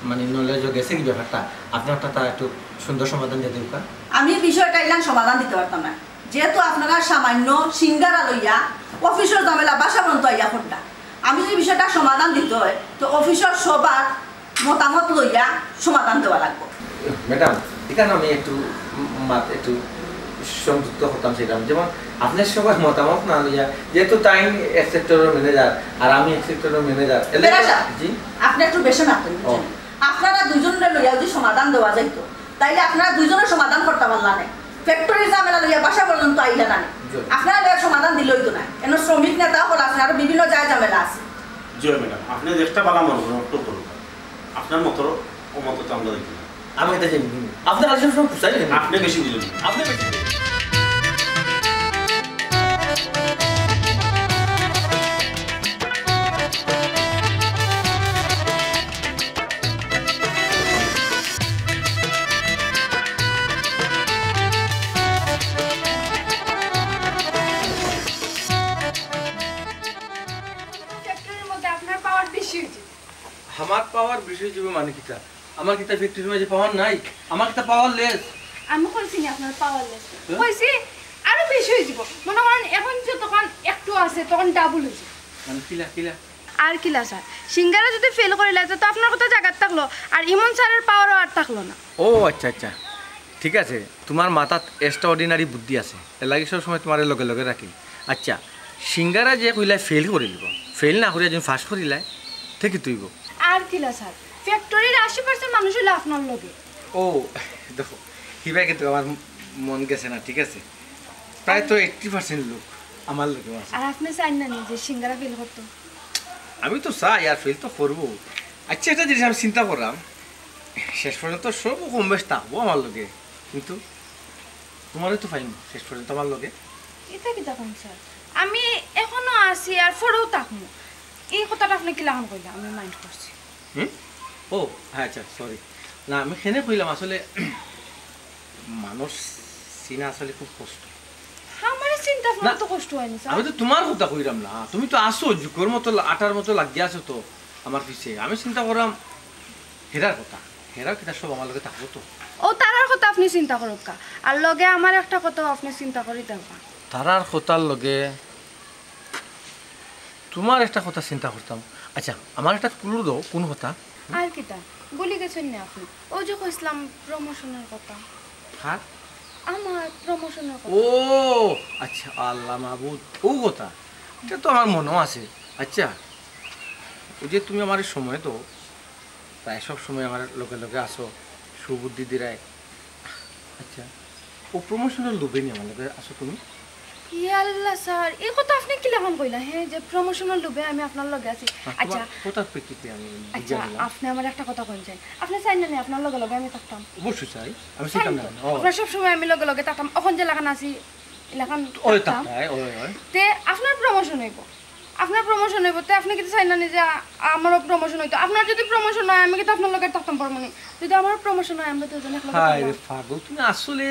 মানে নলেজও গেছে কি ব্যাপারটা, আপনে একটা তা একটু সুন্দর সমাধান দিয়া দেউক্কা। আমি এই বিষয়টা ইলান সমাধান দিতে পারতাম না, যেহেতু আপনারা সামান্য সিঙ্গারা লইয়া অফিসর ঝামেলা বাসা পর্যন্ত আইয়া পড়লা। আমি যদি বিষয়টা সমাধান দিতে হয়, তো অফিসর সবার মতামত লইয়া সমাধান দেওয়া লাগবো। ম্যাডাম, ইখানো আমি একটু মাত-, একটু সংযুক্ত করতাম চাইরাম। যেমন, আপনার সবার মতামত না লইয়া, যেহেতু তাইন এক সেক্টরর ম্যানেজার, আর আমি এক সেক্টরর ম্যানেজার, এলে বেটা সাহেব, জি? আপনি একটু বেশি মাতইন, ও। বুঝছেন? আপনারা দুইজনরে লইয়া যদি সমাধান দেওয়া যাইতো, তাইলে আপনারা দুইজনে সমাধান করতা পারলা না। ফ্যাক্টরির ঝামেলা লইয়া বাসা পর্যন্ত আইলা না। জি। আপনারা লইয়া সমাধান দিলে অইতো না। এনো শ্রমিক নেতা অকল আছে, আরো বিভিন্ন জায়গায় ঝামেলা আছে। জি অয় ম্যাডাম, আপনে যেটা ভালা মনে করইন, অটা করউক্কা। আপনার মতো অমত তো আমরা দেখি না। আমি ইটা জানি না। আপনে খালি সবসময় খুচাই না। আপনে বেশি বুঝইন। আপনে বেশি বুঝইন। ফ্যাক্টরির মধ্যে আপনার পাওয়ার বেশি অইছে। আমার পাওয়ার বেশি অইযিবো মানে কিতা? আমার কিতা ফ্যাক্টরির মাঝে পাওয়ার নাই? আমার কিতা পাওয়ার লেস? আমি কইছি নি আপনার পাওয়ার লেস? হ্যাঁ? কইছি আরো বেশি অইযিবো। মনে করইন অখন যতখান একটু আছে, তখন ডাবল অইযিবো। মানে কিলা, কিলা? আর কিলা স্যার, সিঙ্গারা যুদি ফেল করিলায়, তে তো আপনার কথা জাগাত থাকলো, আর ইমন স্যারের পাওয়ারও আর থাকলো না। ও আচ্ছা, আচ্ছা, ঠিক আছে, তুমার মাথাত extraordinary বুদ্ধি আছে, এরলাগি সব সময় তুমারে লগে লগে রাখি। আচ্ছা, সিঙ্গারা যে কইলায় ফেল করিলিবো, ফেল না করিয়া যুদি পাস করিলায়, তে কিতা অইবো? আর কিলা স্যার, ফ্যাক্টরির আশি পার্সেন্ট মানুষ অইলো আপনার লগে। ও, দেখো, হিবায় কিন্তু আমার মন গেছে না, ঠিক আছে? প্রায় তো এইট্টি পার্সেন্ট লোক আমার লগে আছে। আর আপনে চাইন না নি যে সিঙ্গারা ফেল করতো? আমি তো চাই, আর ফেল তো করবো। আচ্ছা, একটা জিনিস আমি চিন্তা করলাম, শেষ পর্যন্ত সব কম বেশ থাকবো আমার লগে, কিন্তু তুমারে তো পাইমু শেষ পর্যন্ত আমার লগে। ইটা কিতা কইন স্যার? আমি অখনো আছি আর পরেও থাকমু। ই কথাটা আপনে কিলাখান কইলা, আমি মাইন্ড করছি। হুম? ও, হ্যাঁ, আচ্ছা, সরি। না, আমি কেনে কইলাম আসলে, মানুষ চিনা আসলে খুব কষ্ট। আমারে চিনতে আপনার না, তো কষ্ট অয়নি, স্যার। আমি তো তুমার কথা কইরাম না, তুমি তো আছো, জুকর মতো লা-, আটার মতো লাগিয়া আছো তো আমার পিছে। আমি চিন্তা করলাম হেরার কথা, হেরার কথা সব আমার লগে থাকবো তো। ও, তারার কথা আপনে চিন্তা করউক্কা, আর লগে আমার একটা কথাও আপনে চিন্তা করি দেখবা। তারার কথার লগে তুমার একটা কথা চিন্তা করতাম। আচ্ছা, আমারে একটা ক্লু দেও, কুন কথা? আর কিতা, ভুলি গেছইন নি আপনে? অউ যে কইছলাম প্রমোশনের কথা। কার? আমার প্রমোশনের কথা। ও আচ্ছা, আল্লাহ মাবুদ, অউ কথা। ইটা তো আমার মনো আছে। আচ্ছা, অউ যে তুমি আমারে সময় দেও, প্রায় সব সময় আমার লগে লগে আছো, সুবুদ্ধি দিরায়। আচ্ছা, অউ প্রমোশনের লোভে নি আমার লগে আছো তুমি? ইয়া আল্লাহ স্যার, ই কথা আপনে কিলাখান কইলা, হে, যে প্রমোশনের লোভে আমি আপনার লগে আছি? না, তুমার আচ্ছা, কথার প্রেক্ষিতে আমি বুঝি আচ্ছা, নিলাম। আপনে আমারে একটা কথা কইন চাইন, আপনে চাইন না নি আপনার লগে লগে আমি থাকতাম? অবশ্যই চাই, আমি চাইতাম চাইন না তো? ও। আপনার সব সময় আমি লগে লগে থাকতাম, অখন যেলাখান আছি, ইলাখান ওই থাকতাম। থাকতায়, ওই, ওই। তে আপনার প্রমোশন অইবো, আপনার প্রমোশন অইবো, তে আপনে কিতা চাইন না নি যে আ-, আমারও প্রমোশন অইতো? আপনার যুদি প্রমোশন অয়, আমি কিতা আপনার লগে থাকতাম পারমু নি? যুদি আমারও প্রমোশন অয়, আমরা দুইজন একলগে হায় রে থাকতাম। পাগল, তুমি আসলে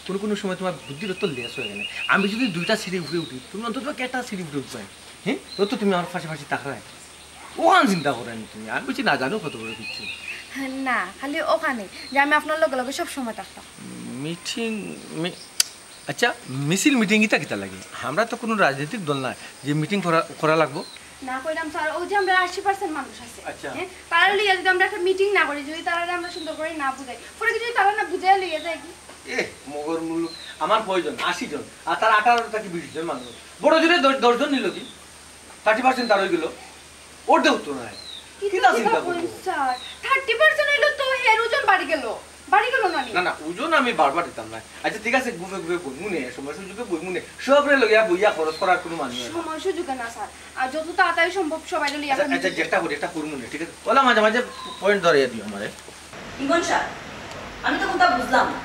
কুনু কুনু সময় তুমার বুদ্ধির অত লেস অয় কেনে। আমি যুদি দুইটা সিঁড়ি উপরে উঠি, তুমি অন্তত একটা সিঁড়ি উপরে উঠবায়। হ্যাঁ? অত তুমি আমার পাশাপাশি থাকরায়। অখান চিন্তা কররায় নি তুমি। আমি বুঝি না জানো কত বড় কিচ্ছু। না, খালি অখান, যে আমি আপনার লগে লগে সব সময় থাকতাম। মিটিং, মি-, আচ্ছা, মিছিল মিটিং ইতা কিতা লাগে? আমরা তো কুনু রাজনৈতিক দল না যে মিটিং করা, করা লাগবো। না কইরাম স্যার, অউ যে আমরা আশি পার্সেন্ট মানুষ আছে, আচ্ছা। হ্যাঁ, তারারে লইয়া যুদি আমরা একটা মিটিং না করি, যুদি তারারে আমরা সুন্দর করি না বুঝাই, পরে কি যুদি তারা না বুঝাইয়া লইয়া যায় কি? এ, মগর মুলুক, আমার কয়জন? আশি জন, আর তার আঠারো থাকি বিশ জন মানুষ, বড় জোরে দশ, দশ জন নিলো কি? থার্টি পার্সেন্ট তার অইগেলো। অর দেও তো নাই। কিতা কিতা চিন্তা করবো? Coin sir? থার্টি পার্সেন্ট অইলে তো হের ওজন বাড়ি গেলো। বাড়ি গেলো না নি? না, না, ওজন আমি বাড়বার দিতাম না। আচ্ছা, ঠিক আছে, গুফে গুফে বইমুনে, সময় সুযোগে বইমুনে। সবরে লইয়া বইয়া খরচ করার কুনু মানে অয় না। সময় সুযোগে না স্যার। আর যত তাড়াতাড়ি সম্ভব সবাইরে লইয়া আচ্ছা, বইমুনে। আচ্ছা, চেষ্টা করি, চেষ্টা করমুনে, ঠিক আছে? ওলা মাঝে মাঝে পয়েন্ট ধরাইয়া দিও আমারে। ইমন স্যার, আমি তো কুন্তা বুঝলাম না।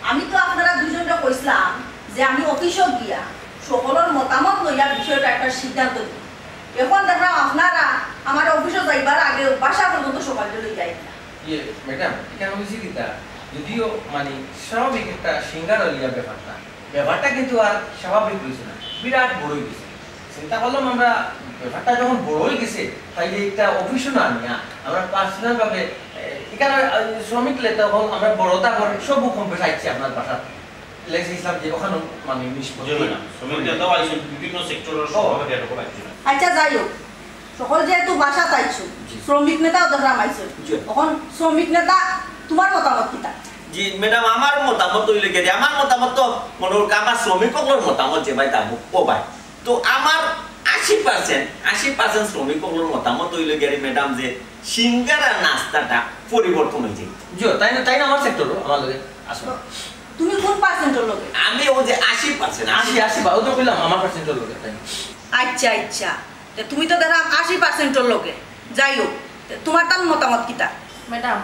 আমি তো আপনারা দুইজনরে কইছলাম যে আমি অফিসো গিয়া সকলর মতামত লইয়া বিষয়টা একটা সিদ্ধান্ত নিমু। এখন দেখলাম আপনারা আমার অফিসো যাইবার আগে বাসা পর্যন্ত সকালে লই যাই না। ইয়ে, ম্যাডাম, ইখান অইছে কিতা, যদিও মানে স্বাভাবিক একটা সিঙ্গারা লইয়া ব্যাপারটা, ব্যাপারটা কিন্তু আর স্বাভাবিক রইছে না, বিরাট বড় অই গেছে। চিন্তা করলাম আমরা ব্যাপারটা যখন বড় অই গেছে, তাইলে একটা অফিসো না নিয়া আমরা পার্সোনাল ভাবে, এ, ইখান, এ, শ্রমিক লেতে অখন আমরা বড় তা করে সব কম বেশ আইছি আপনার বাসাত। লেখছি ইসলাম যে ওখানে মানে নিষ্পত্তি। জি ম্যাডাম, শ্রমিক নেতাও আইছেন, বিভিন্ন সেক্টরের ও। সভাপতি এরকম আইছেন। আচ্ছা, যাই হোক, সকল যেহেতু বাসাত আইছো, জি। শ্রমিক নেতাও ধরলাম আইছো। জি। এখন শ্রমিক নেতা, তোমার মতামত কিতা? জি ম্যাডাম, আমার মতামত অইলে কি, আমার মতামত তো মনে হয় আমার শ্রমিক সকলের মতামত যে ভাই তা ও ভাই। তো আমার আশি পার্সেন্ট, আশি পার্সেন্ট শ্রমিক সকলের মতামত অইলে কি ম্যাডাম যে সিঙ্গারা নাস্তাটা পরিবর্তন অই যায়। জি, তাই না, তাই না আমার সেক্টরও, আমার লগে আসো। তুমি কোন পার্সেন্টর লগে? আমি ওই যে আশি পার্সেন্ট, আশি, আশি বা-, ও তো কইলাম আমার পার্সেন্টর লগে, তাই না? আচ্ছা, আচ্ছা। তে তুমি তো দেখলাম আশি পার্সেন্টর লগে। যাই হোক, তে তোমার তান মতামত কিতা? ম্যাডাম,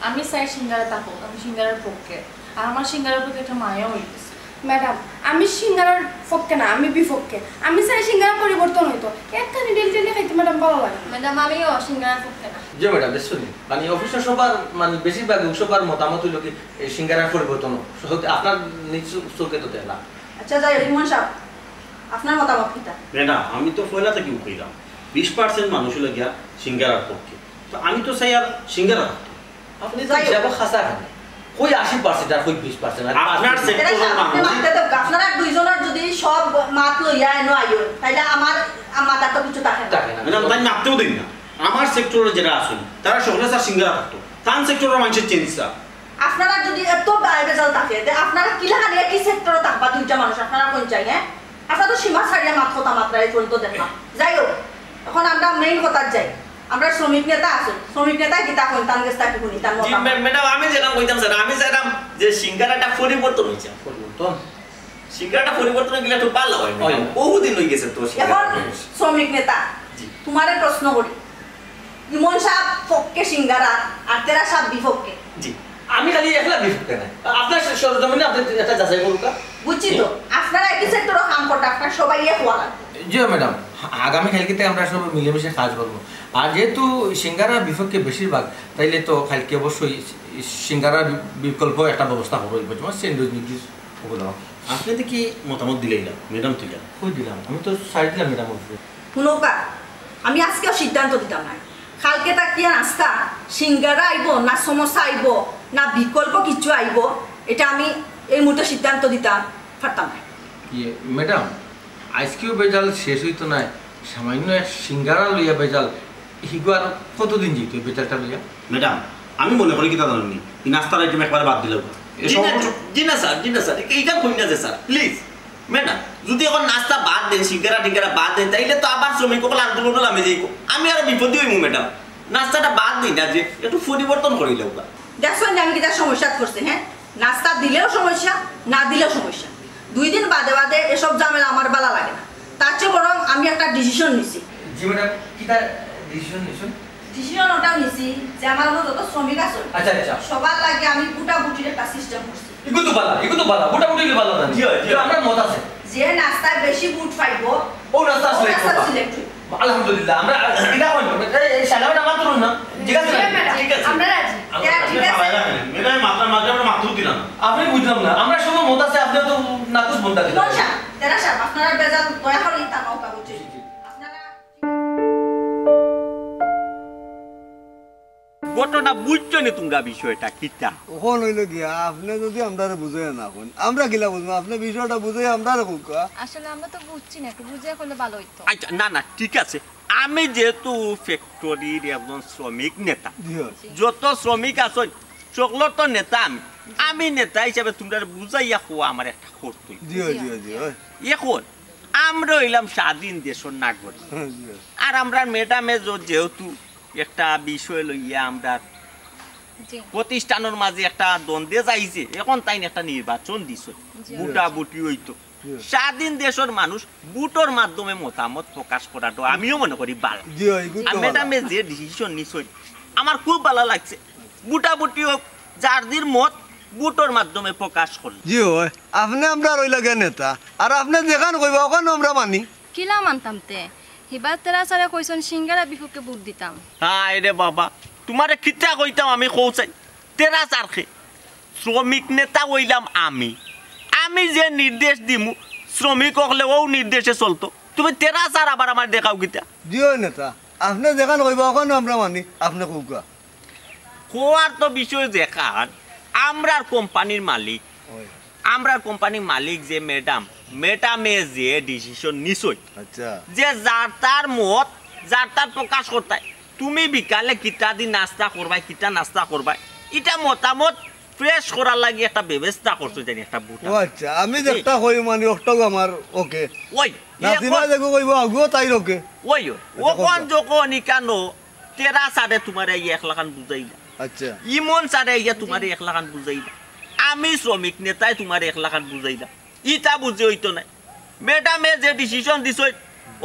আমি চাই সিঙ্গারা থাকুক, আমি সিঙ্গারার পক্ষে। আর আমার সিঙ্গারার প্রতি একটা মায়াও হইতেছে। ম্যাডাম, আমি সিঙ্গারার পক্ষে না, আমি বিপক্ষে। আমি চাই সিঙ্গারা পরিবর্তন হইতো। একখানি ডেলি ডেলি খাইতে ম্যাডাম ভালো লাগে না। ম্যাডাম, আমিও সিঙ্গারার পক্ষে না। জি ম্যাডাম, বুঝছি। মানে অফিসর সবার, মানে বেশিরভাগ সবার মতামত হইল কি এই সিঙ্গারার পরিবর্তন হতে আপনার নিজ চোখে তো দেখলাম। আচ্ছা, যাই হোক, ইমন সাহেব, আপনার মতামত কিতা? ম্যাডাম, আমি তো পয়লা থেকে কইলাম, বিশ পার্সেন্ট মানুষ হইল গিয়া সিঙ্গারার পক্ষে। তো আমি তো চাই আর সিঙ্গারা থাকতো। আপনি তো হিসাবে খাসা খান। কই আশি পার্সেন্ট আর কই বিশ পার্সেন্ট? আর আপনার পাঁচ percent। এরা সেক্টরের সাহেব, আপনি মানুষ। মাততে তো, আপনারা দুইজনের যদি সব মাত লইয়া এনো আইও, তাইলে আমার মাথা তো কিছু থাকে না। থাকে না। ম্যাডাম, তাই মাততেও দিন না। আমার সেক্টরে যারা আছেন, তারা সকলে স্যার সিঙ্গারা থাকতো। তান সেক্টরের মানুষের চেঞ্জ স্যার। আপনারা যদি এত বায় বেজাল থাকে, তে আপনারা কিলা খালি একই সেক্টরে থাকবা দুইটা মানুষ, আপনারা কোন চাই, হ্যাঁ? আপনারা তো সীমা ছাড়িয়া মাত কথা মাত্রা এই পর্যন্ত দেখা। যাই হোক, এখন আমরা মেইন কথাত যাই। আমরা শ্রমিক নেতা আছেন, শ্রমিক নেতা কিতা কইন, তান গেছ থাকি শুনি, তান জি, মতামত। ম্যা-, ম্যাডাম, আমি যেটা কইতাম স্যার, আমি চাইতাম যে সিঙ্গারাটা পরিবর্তন হইছে। পরিবর্তন। সিঙ্গারাটা পরিবর্তন গেলে একটু ভালো হয়, ম্যাডাম। হয়। বহুদিন হয়ে গেছে তো সিঙ্গারা। এখন শ্রমিক নেতা, জি। তোমারে প্রশ্ন করি, ইমন সাহেব পক্ষে সিঙ্গারা আর তেরা সাহেব বিপক্ষে। জি। আমি খালি একলা বিপক্ষে নাই। আপনার সরজমিনে আপনি একটা যাচাই করুন কা। বুঝছি তো, আপনারা একই সেক্টরে কাম করতে, আপনার সবাই এক হওয়া লাগবে। জি ম্যাডাম, আগামী কালকে থেকে আমরা সব মিলেমিশে কাজ করবো। আর যেহেতু সিঙ্গারার বিপক্ষে বেশিরভাগ, তাইলে তো কালকে অবশ্যই সিঙ্গারার বি-, বিকল্প একটা ব্যবস্থা করবো, বুঝছো? স্যান্ডউইচ মিক্স ওগুলো। আপনি তো কি মতামত দিলেই না, ম্যাডাম তুই কই দিলাম? আমি তো সাইড দিলাম ম্যাডাম অফিসে। হুনউক্কা, আমি আজকেও সিদ্ধান্ত দিতাম না। কালকে তা কি নাস্তা সিঙ্গারা আইবো, না সমোসা আইবো, না বিকল্প কিছু আইবো, এটা আমি এই মুহূর্তে সিদ্ধান্ত দিতাম পারতাম না। ইয়ে, ম্যাডাম, আজকেও বেজাল শেষ হইতো না। সামান্য এক সিঙ্গারা লইয়া বেজাল, হিগু আর কতদিন যেত এই বেজালটা লইয়া? ম্যাডাম, আমি মনে করি কিতা জানেননি, এই নাস্তার আইটেম একবারে বাদ দিলেও এই জি না, সমস্ত জি না স্যার, জি না স্যার, এইটা কই না যে স্যার, প্লিজ। ম্যাডাম, যদি এখন নাস্তা বাদ দেন, সিঙ্গারা টিঙ্গারা বাদ দেন, তাইলে তো আবার শ্রমিক সকল আন্দোলনে লামে যাইব। আমি আরো বিপদে হইমু ম্যাডাম। নাস্তাটা বাদ দিই না, যে একটু পরিবর্তন করি লউকা। দেখছো নি আমি কিতা সমস্যাত পড়ছি, হ্যাঁ? নাস্তা দিলেও সমস্যা, না দিলেও সমস্যা। দুই দিন বাদে বাদে এসব ঝামেলা আমার ভালা লাগে না। তার চেয়ে বরং আমি একটা ডিসিশন নিছি। জি ম্যাডাম, কিতা ডিসিশন নিছেন? ডিসিশন ওটাও নিছি যে আমার মতো যত শ্রমিক আছে, আচ্ছা, আচ্ছা। সবার লাগি আমি বুটাবুটির একটা সিস্টেম করছি। ইগু তো ভালা, ইগু তো ভালা, মোটামুটি ইগু ভালা জানি। জি, জি। আমরা মত আছে। যে নাস্তায় বেশি বুট পাইবো, ও নাস্তা ও সিলেক্ট নাস্তা করবো। সিলেক্ট হইবো। আলহামদুলিল্লাহ, আমরা এটা কইন, এই, এই সালামটা মাত্র না, ঠিক আছে? জি, ম্যাডাম, ঠিক আছে। আমরা রাজি। হ্যাঁ, ঠিক আছে। ম্যাডাম, মাত্রা মাত্রা আমরা মাত্র দিলাম। আপনি বুঝলাম না, আমরা সব মত আছে, আপনি তো নাকুশ বন্ধা দিলেন। ইমন সাহেব, তেরা সাহেব, আপনারা বেজাল দয়া করি তা মৌকা বুঝছি। আপনারা ঘটনা বুঝছো নি তোমরা বিষয়টা কিতা? অখন অইলো গিয়া, আপনে যুদি আমরারে বুঝাইয়া না কইন, আমরা কিলা বুঝমু? আপনে বিষয়টা বুঝাইয়া আমরারে কউক্কা। আসলে আমরা তো বুঝছি না, একটু বুঝিয়া করলে ভালো হইতো। আচ্ছা, না না, ঠিক আছে, আমি যেহেতু ফ্যাক্টরির একজন শ্রমিক নেতা, জি অয়। যত শ্রমিক আছইন, সকলর তো নেতা আমি। আমি নেতা হিসাবে তোমরা বুঝাইয়া কওয়া আমার একটা কর্তব্য। জি অয়, জি অয়, জি অয়। এখন আমরা অইলাম স্বাধীন দেশর নাগরিক, জি অয়। আর আমরার ম্যাডামে য-, যেহেতু একটা বিষয় লইয়া আমরার জি। প্রতিষ্ঠানর মাঝে একটা দ্বন্দ্বে যাইছে, এখন তাইন একটা নির্বাচন দিছে, জি। ভোটাভুটি হইতো। স্বাধীন দেশর মানুষ ভোটর মাধ্যমে মতামত প্রকাশ করাটা আমিও মনে করি ভালা। জি অয়, ইগু তো আর ভালা। ম্যাডামে যে ডিসিশন নিছইন, আমার খুব ভালা লাগছে। ভোটাভুটি হোক, যার দির মত ভোটর মাধ্যমে প্রকাশ করলে। জি অয়, আপনে আমরার অইলা গিয়া নেতা, আর আপনে যেখান কইবা অখান আমরা মানি। কিলা মানতাম তে? হিবার তেরা স্যারে কইছইন সিঙ্গারা বিপক্ষে ভোট দিতাম। হায় রে বাবা, তোমারে কিতা কইতাম আমি কও চাই। তেরা স্যার কে? শ্রমিক নেতা অইলাম আমি। আমি যে নির্দেশ দিমু, শ্রমিক অকলে অউ নির্দেশে চলতো। তুমি তেরা স্যার আবার আমারে দেখাও কিতা? জি অয় নেতা, আপনে যেখান কইবা অখান আমরা মানি, আপনে কউক্কা। কওয়ার তো বিষয় যেখান, আমরার কোম্পানির মালিক, অয়। আমরার কোম্পানির মালিক যে ম্যাডাম, ম্যাডামে যে ডিসিশন নিছইন, আচ্ছা। যে যার তার মত, যার তার প্রকাশ করতায়। তুমি বিকালে কিতা দি নাস্তা করবায়, কিতা নাস্তা করবায়, ইটা মতামত পেশ করার লাগি একটা ব্যবস্থা করছো জানি একটা ভোট। ও আচ্ছা, আমি যেটা কই মানি অকটাউ আমার ওকে। ওই, নাসিমা এখন, যেগু কইবা অগুও তাইর ওকে। ওই, ওই, অখন যখন ইকানো তেরা স্যারে তোমারে আইয়া একলাখান বুঝাইলা, আচ্ছা। ইমন স্যারে আইয়া তোমারে একলাখান বুঝাইলা, আমি শ্রমিক নেতায় তোমারে একলাখান বুঝাইলা, ইটা বুঝে অইতো নায়। ম্যাডামে যে ডিসিশন দিছইন,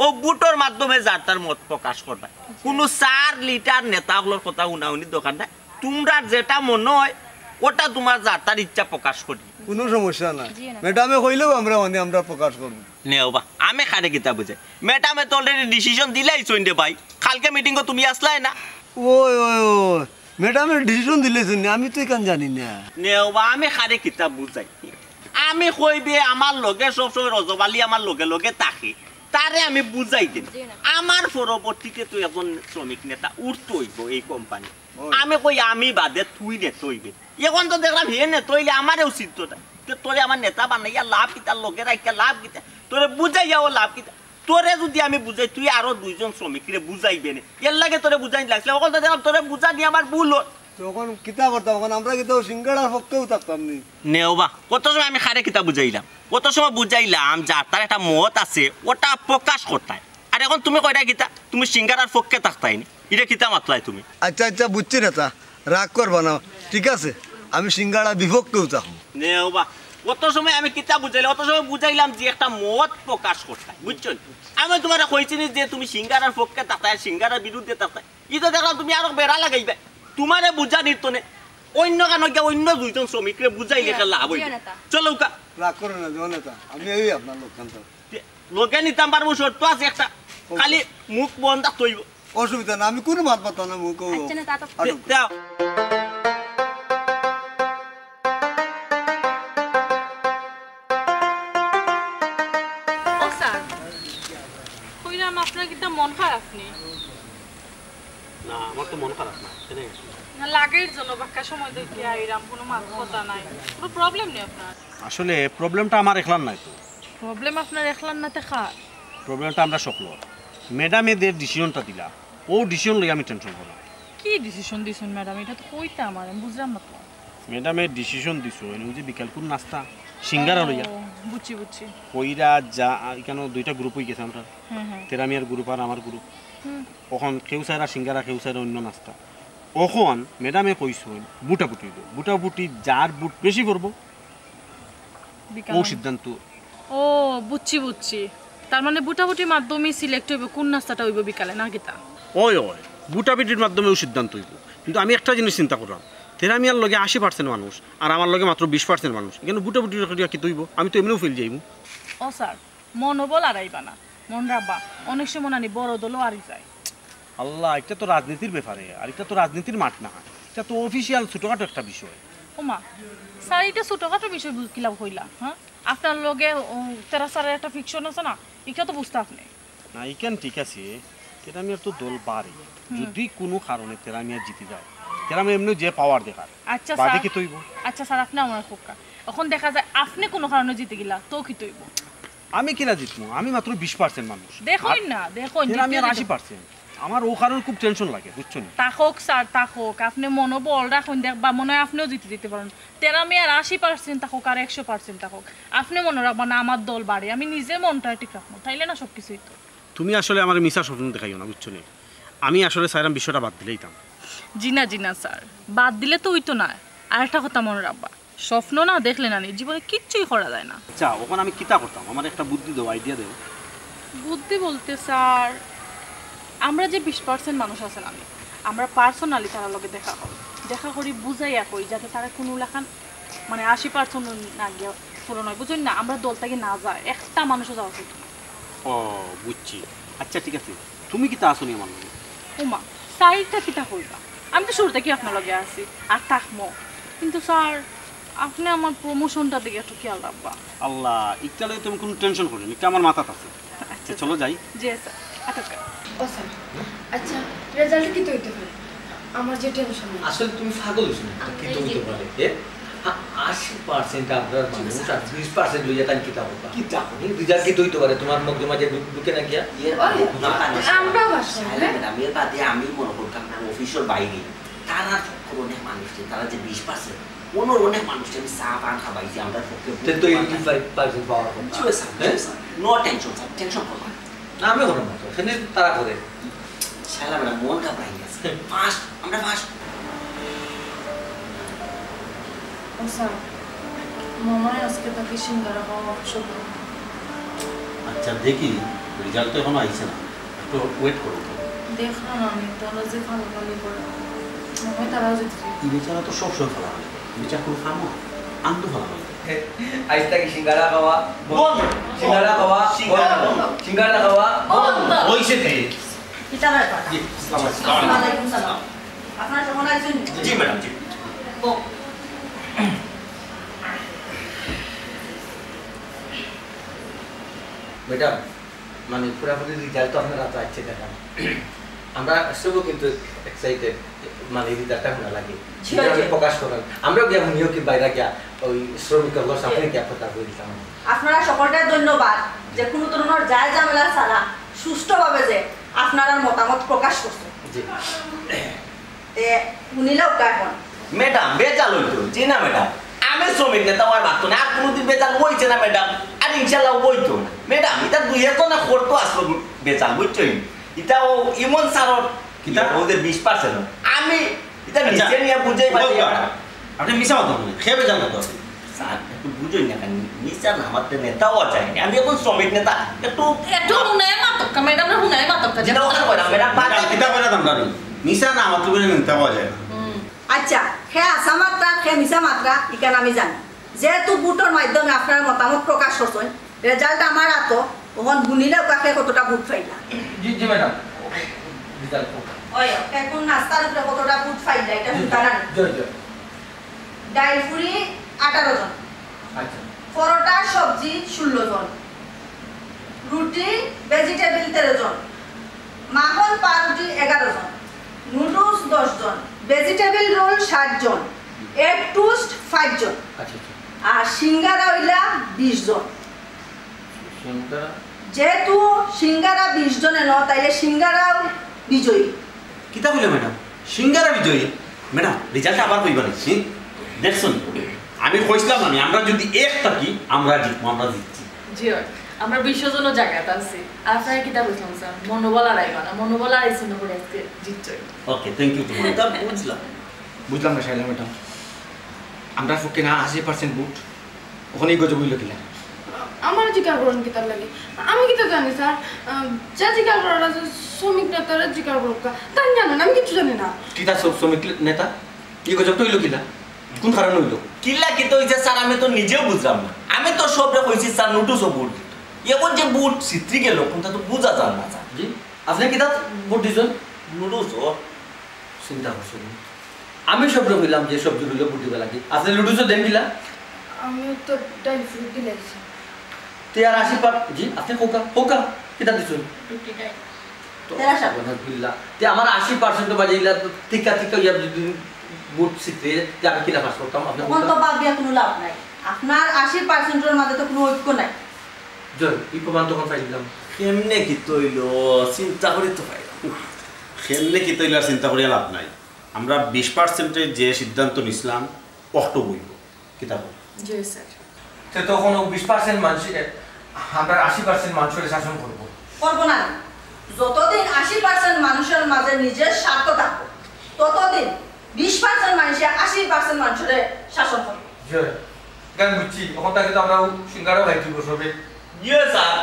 ও ভোটর মাধ্যমে যার তার মত প্রকাশ করবা। কোনো চার লিটার নেতা অকলর কথা হুনাহুনির দরকার নাই। তুমরার যেটা মনে হয়, ওটা তুমার যার তার ইচ্ছা প্রকাশ করি। কোনো সমস্যা নাই। জি না। ম্যাডামে কইলেও আমরা মানে আমরা প্রকাশ করব। নেও বা, আমি কারে কিতা বুঝাই? ম্যাডামে তো already decision দিলাইছইন রে ভাই। কালকে মিটিংও তুমি আসলায় না। ওই, ওই, ওই, ম্যাডামে ডিসিশন দিলাইছইন নি, আমি তো ইখান জানি না। নেও বা, আমি কারে কিতা বুঝাই? আমি কইবে আমার লগে সবসময় রজব আলী আমার লগে লগে থাকে, তারে আমি বুঝাই দিমু। জি না। আমার পরবর্তীতে তো একজন শ্রমিক নেতা উঠতে অইবো এই কোম্পানি। ওই। আমি কই আমি বাদে তুই নেতা অইবে। এখন তো দেখলাম হে নেতা অইলে আমারেও চিনতো না। তে তোরে আমার নেতা বানাইয়া লাভ কিতা, লগে রাখিয়া লাভ কিতা? তোরে বুঝাইয়াও লাভ কিতা? তোরে যদি আমি বুঝাই, তুই আরো দুইজন শ্রমিকরে বুঝাইবে নে। এর লাগি তোরে বুঝানি লাগছিল। অখন তো দেখলাম তোরে বুঝানি আমার ভুল অর। তো অখন কিতা করতাম? অখন আমরা কিতা সিঙ্গাড়ার পক্ষেও থাকতাম নি? নেও বা, কত সময় আমি কারে কিতা বুঝাইলাম? কত সময় বুঝাইলাম যে তার একটা মত আছে, ওটা প্রকাশ করতায়। আর এখন তুমি কইরা কিতা? তুমি সিঙ্গাড়ার পক্ষে থাকতায় নি? ইটা কিতা মাতলায় তুমি? আচ্ছা, আচ্ছা, বুঝছি নেতা, রাগ করবা না, ঠিক আছে? আমি সিঙ্গাড়া বিপক্ষেও থাকমু। নেও বা, কত সময় আমি কিতা বুঝাইলাম? অত সময় বুঝাইলাম যে একটা মত প্রকাশ করতায়, বুঝছো নি? আমি তুমারে কইছি নি যে তুমি সিঙ্গাড়ার পক্ষে থাকতায়, সিঙ্গাড়ার বিরুদ্ধে থাকতায়? ইটা দেখলাম তুমি আরো বেড়া লাগাইবে। তুমারে বুঝানির তনে অন্য কানো গিয়া অন্য দুইজন শ্রমিকরে বুঝাইলে জি, একটা লাভ জি, অইবে। নেতা। চলো উকা। রাগ করো না, জি নেতা, আমি এই আপনার লোকখান তো। লগে নিতাম পারবো, শর্ত আছে একটা। ও। খালি মুখ বন্ধ রাখতে অইবো। অসুবিধা না, আমি কোনো মাত মাততাম না, মুখ ও আচ্ছা, নেতা, তো আটক। দেও। ও স্যার, কইরাম আপনার কিতা মন খারাপ নি? না, আমার তো মন খারাপ না, কেনে? না, লাগের জন্য বাক্কা সময় দেখি আইরাম, কোনো মাত কথা নাই, কোনো প্রবলেম নেই আপনার। আসলে প্রবলেমটা আমার একলার নাই তো। প্রবলেম আপনার একলার না তে কার? প্রবলেমটা আমরা সকলর। ম্যাডামে যে ডিসিশনটা দিলা, ও ডিসিশন লই আমি টেনশন করলাম। কি ডিসিশন দিছইন ম্যাডাম? এটা তো কইতা আমার, আমি বুঝলাম না তো। ম্যাডামে ডিসিশন দিছইন, ওই যে বিকালকুর নাস্তা, সিঙ্গারা লইয়া। ও, বুঝছি, বুঝছি। কইরা যা, এখানে দুইটা গ্রুপ অই গেছে আমরা। হ্যাঁ, হ্যাঁ। তেরা মিয়ার গ্রুপ আর আমার গ্রুপ। হুম। অখন কেউ চাইরা সিঙ্গারা, কেউ চাইরা অন্য নাস্তা। অখন ম্যাডামে কইছইন, ভুটাভুটি অইবো। ভুটাভুটি যার ভুট বেশি পড়বো, বিকালে। ও সিদ্ধান্ত। ও, বুঝছি, বুঝছি। তার মানে ভুটাভুটির মাধ্যমে সিলেক্ট অইবো কোন নাস্তাটা অইবো বিকালে, না কিতা? ওই, ওই, ভুটাভুটির মাধ্যমে ও সিদ্ধান্ত অইবো। কিন্তু আমি একটা জিনিস চিন্তা করলাম, তেরা মিয়ার লগে আশি পার্সেন্ট মানুষ, আর আমার লগে মাত্র বিশ পার্সেন্ট মানুষ। এখানে ভুটাভুটি করিয়া কিতা অইবো? আমি তো এমনেও ফেল যাইমু। ও স্যার, মনোবল হারাইবা না। মনো রাখবা, অনেক সময় নানি বড় দলও হারি যায়। আল্লাহ, এটা তো রাজনীতির ব্যাপারে, আর এটা তো রাজনীতির মাঠ না, এটা তো অফিসিয়াল ছোটখাটো একটা বিষয়। ওমা, স্যার, এটা ছোটখাটো বিষয় বু-, কিলা কইলা, হ্যাঁ? আপনার লগে, ও, তেরা স্যারের একটা ফিকশন আছে না, এটা তো বুঝতা আপনে। না, ইখান ঠিক আছে, তেরা মিয়ার তো দল বাড়ে। হুম। যদি কোনো কারণে তেরা মিয়া জিতি যায়, তেরা মিয়া এমনে যে পাওয়ার দেখার, আচ্ছা, বাদে স্যার। কিতা অইবো? আচ্ছা, স্যার, আপনে আমারে কউক্কা। অখন দেখা যায় আপনে কোনো কারণে জিতি গেলা, তো কিতা অইবো? আমি কিলা জিতমু? আমি মাত্র বিশ পার্সেন্ট মানুষ। দেখইন আর না, দেখইন, তেরা মিয়ার জিতিও আশি পার্সেন্ট। আমার ও কারণে খুব টেনশন লাগে, বুঝছো নি? থাকউক স্যার, থাকউক। আপনে মনোবল রাখইন, দেখবা মনে হয় আপনেও জিতি দিতে পারইন। তেরা মিয়ার আশি পার্সেন্ট থাকউক আর একশো পার্সেন্ট থাকউক, আপনে মনো রাখবা না আমার দল বাড়ে, আমি নিজে মনটা ঠিক রাখমু, তাইলে না সব কিছু অইতো। তুমি আসলে আমারে মিছা স্বপ্ন দেখাইও না, বুঝছো নি? আমি আসলে চাইরাম বিষয়টা বাদ দিলাইতাম। জি না, জি না স্যার, বাদ দিলে তো অইতো না। আর একটা কথা মনো রাখবা, স্বপ্ন না দেখলে নানি জীবনে কিচ্ছুই করা যায় না। আচ্ছা, অখন আমি কিতা করতাম? আমারে একটা বুদ্ধি দেও, আইডিয়া দেও। বুদ্ধি বলতে স্যার, আমরা যে বিশ পার্সেন্ট মানুষ আছে নানি, আমরা পার্সোনালি তারার লগে দেখা করি, দেখা করি বুঝাইয়া কই যাতে তারা কোনো লাখান মানে আশি পার্সেন্ট না গিয়া পূরণ হয়, বুঝইন না? আমরা দল থাকি না যায়, একটা মানুষও যাওয়া উচিত না। ও, বুঝছি। আচ্ছা, ঠিক আছে, তুমি কিতা আছো নি আমার লগে? ওমা, স্যার, ইটা কিতা কইবা? আমি তো শুরু থাকি আপনার লগে আছি, আর থাকমু। কিন্তু স্যার, আপনে আমার প্রমোশনটা দিকে একটু খেয়াল রাখবা। আল্লাহ, ইটা লইয়া তুমি কোনো টেনশন করিও না, ইটা আমার মাথাত আছে। আচ্ছা, তো চলো যাই। জি স্যার, আচ্ছা। ও স্যার, আচ্ছা, রেজাল্ট কিতা অইতে পারে? আমার যে টেনশন। আসলে তুমি পাগল অইছো নি? কিতা অইতে পারে? এ? আ-, আশি পার্সেন্ট আপনার মানুষ আর বিশ পার্সেন্ট লইয়া তাই কিতা করবা? কিতা করবা? হুম, রেজাল্ট কিতা অইতে পারে? তোমার মুখ জমা যে ঢুক-, ঢুকে না গিয়া? ইয়ে, না, না, না, না। আমরা বাসা, শায়লা হ্যাঁ? ম্যাডাম, এর বাদে আমি মনে করতাম না, অফিসের বাইরে। তারার পক্ষর অনেক মানুষ আছে, তারা যে বিশ পার্সেন্ট, অনর অনেক মানুষ আছে, আমি চা পান খাবাইছি, আমরা পক্ষে তে তো ভোট এইটটি ফাইভ পার্সেন্ট পাওয়ার কথা। জি স্যার, জি হ্যাঁ? Sir. No tension sir, tension করবা না। না, আমি করবো না তো, এখানে তারা করে। শালা বেটা মন ঘাবড়াই গেছে। ফার্স্ট, আমরা ফার্স্ট। ও স্যার, মনে হয় আজকে তাকে সিঙ্গারা খাওয়া অপশন। আচ্ছা, দেখি রেজাল্ট তো এখনো আইছে না, একটু ওয়েট করো। দেখো না, আমি তারা যে ফালাফালি করে, মনে হয় তারাও জিতছে। এই বেচারা তো সবসময় ফালাফালি করে। এই বেচারা কোনো কামও আনতো ফালাফালি করে। আইজ থাকি সিঙ্গারা খাওয়া বন্ধ। সিঙ্গারা খাওয়া সিঙ্গারা বন্ধ। বন্ধ। সিঙ্গারা খাওয়া বন্ধ। হইছে কি? কিতা ব্যাপার? জি, আসসালামু আলাইকুম। ওয়ালাইকুম সালাম। আপনারা সকালে আইছেন? জি, ম্যাডাম, জি। বউ। ম্যাডাম, মানে, পুরাপুরি রেজাল্ট তো আপনারা যাচ্ছে দেখা। আমরা সবও কিন্তু এক্সাইটেড, মানে, রেজাল্টটা শোনা লাগে। জি, জি। প্রকাশ করেন। আমরাও গিয়া হুনিও কি বাইরে গিয়া ওই শ্রমিক অকলর সাথে গিয়া কথা বলতাম। আপনারা সকলকে ধন্যবাদ যে কোনো ধরনের যায় ঝামেলা ছাড়া সুষ্ঠুভাবে যে আপনারা মতামত প্রকাশ করছেন। জি। তে, হুনিলাও কা এখন? ম্যাডাম, বেজাল হইতো। জি না ম্যাডাম, আমি শ্রমিক নেতা অওয়ার মাত্র না, আর কোনোদিন বেজাল হইছে না ম্যাডাম, আর ইনশাল্লাহ হইতো না। ম্যাডাম, এটা দুই একজনে করতো আসলো বেজাল, বুঝছো? এটা ও ইমন স্যারর কিতা? ও যে বিশ পার্সেন্ট, আমি এটা আচ্ছা। নিচে নিয়ে বুঝাই পারি। আপনি মিছা মাতইন না, কে বেজাল করতো? স্যার, একটু বুঝইন না কেন? মিছা না মাতলে নেতা অওয়া যায় না। আমি এখন শ্রমিক নেতা, একটু একটু হুনাই মাতউক্কা, ম্যাডামরে হুনাই মাতউক্কা। যেটা ওখানে কইলাম, ম্যাডাম, বাদ ম্যাডাম, দেন। কিতা কইরা দাম দাঁড়ি? মিছা না মাতলে নেতা অওয়া যায় না। হুম। আচ্ছা, কে হাছা মাতরা, কে মিছা মাতরা, ইখান আমি জানি। যেহেতু ভোটর মাধ্যমে আপনারা মতামত প্রকাশ করছেন, রেজাল্ট আমার আতো, অখন হুনিলাও কা কে কতটা ভোট পাইলা। জি, জি ম্যাডাম, রেজাল্ট। ওই, কে কোন নাস্তার উপরে কতটা ভোট পাইলা, এটা জি, হুনতারা নি। জি, জি। ডাইল ফুরি আঠারো জন। আচ্ছা। পরোটা সবজি ষোলো জন। রুটি ভেজিটেবল তেরো জন। মাখন পাউরুটি এগারো জন। নুডলস দশ জন। ভেজিটেবল রোল সাত জন। এগ টোস্ট পাঁচ জন। আচ্ছা, আচ্ছা। আর সিঙ্গারা অইলা বিশ জন। সিঙ্গারা? যেহেতু সিঙ্গারা বিশ জনে ন, তাইলে সিঙ্গারাও বিজয়ী। কিতা কইলা ম্যাডাম? সিঙ্গারা বিজয়ী? ম্যাডাম, রেজাল্ট আবার কইবা নি, হুম? দেখছইন? আমি কইছিলাম না, আমরা যদি এক থাকি, আমরা জিতমু, আমরা জিতছি। জি অয়, আমরা বিশ জনও জাগাত আছি। আর আপনারা কিতা কইছিলাম স্যার? মনোবল হারাইবা না, মনোবল হারাইছইন না করে আজকে জিতছইন। ওকে, থ্যাংক ইউ তোমার। এটা বুঝলাম। বুঝলাম না, শাইলা ম্যাডাম। আমরার পক্ষে না আশি পার্সেন্ট ভোট, অখন ই গজব অইলো কিলা? আমারে জিকার করইন কিতার লাগি? আমি কিতা জানি স্যার? আহ, যে জিকার করার আছে, শ্রমিক নেতারে জিকার করউক্কা। তা আমি জানি না, আমি কিচ্ছু জানি না। কিতা শ্র-, শ্রমিক নেতা? ই গজব তো অইলো কিলা? কোন কারণে অইলো? কিলা কিতা অইছে স্যার, আমি তো নিজেও বুঝলাম না। আমি তো সবরে কইছি স্যার, নুডলসও ভোট দিতো। এখন যে ভোট ছিতরি গেল, কোনটা তো বুঝা যায় না স্যার। জি? আপনে কিতা ভোট দিছইন? নুডলসও। চিন্তা করছইন। আমি সবরে কইলাম যে সবজি অইলো ভোট দিবা লাগি। আপনে নুডলসও দেইন কিলা? আমিও তো ডাইল ফুরি দিলাইছি। তে আর আশি পার-, জি, আপনে কউক্কা, কউক্কা, কিতা দিছইন? রুটি ডাইল। তো তেরা সাহেব। আলহামদুলিল্লাহ। তে আমার আশি পার্সেন্ট বাজে ইলা তো টিকা টিকা ইয়া যদি ভোট ছিতরে, তে আমি কিলা পাস করতাম? আপনে অখন তো কউক্কা। ভাবিয়া কোনো লাভ নাই। আপনার আশি পার্সেন্টর মাঝে তো কোনো ঐক্য নাই। জয়, ই প্রমাণ তখন পাইলাম। কেমনে কিতা অইলো, চিন্তা করি তো পাইলাম না। কেমনে কিতা অইলো আর চিন্তা করিয়া লাভ নাই। আমরা বিশ পার্সেন্টে যে সিদ্ধান্ত নিছিলাম, অখটাউ অইবো। কিতা কও? জি স্যার। তে তখন ও বিশ পার্সেন্ট মানুষে, আমরা আশি পার্সেন্ট মানুষরে শাসন করবো। করবো না। যতদিন আশি পার্সেন্ট মানুষর মাঝে নিজের স্বার্থ থাকবো, ততদিন বিশ পার্সেন্ট মানুষে আশি পার্সেন্ট মানুষরে শাসন করবো। জি। গান বুঝছি, অখন থাকি তো আমরা সিঙ্গারা খাইতে অইবো সবে। জি স্যার।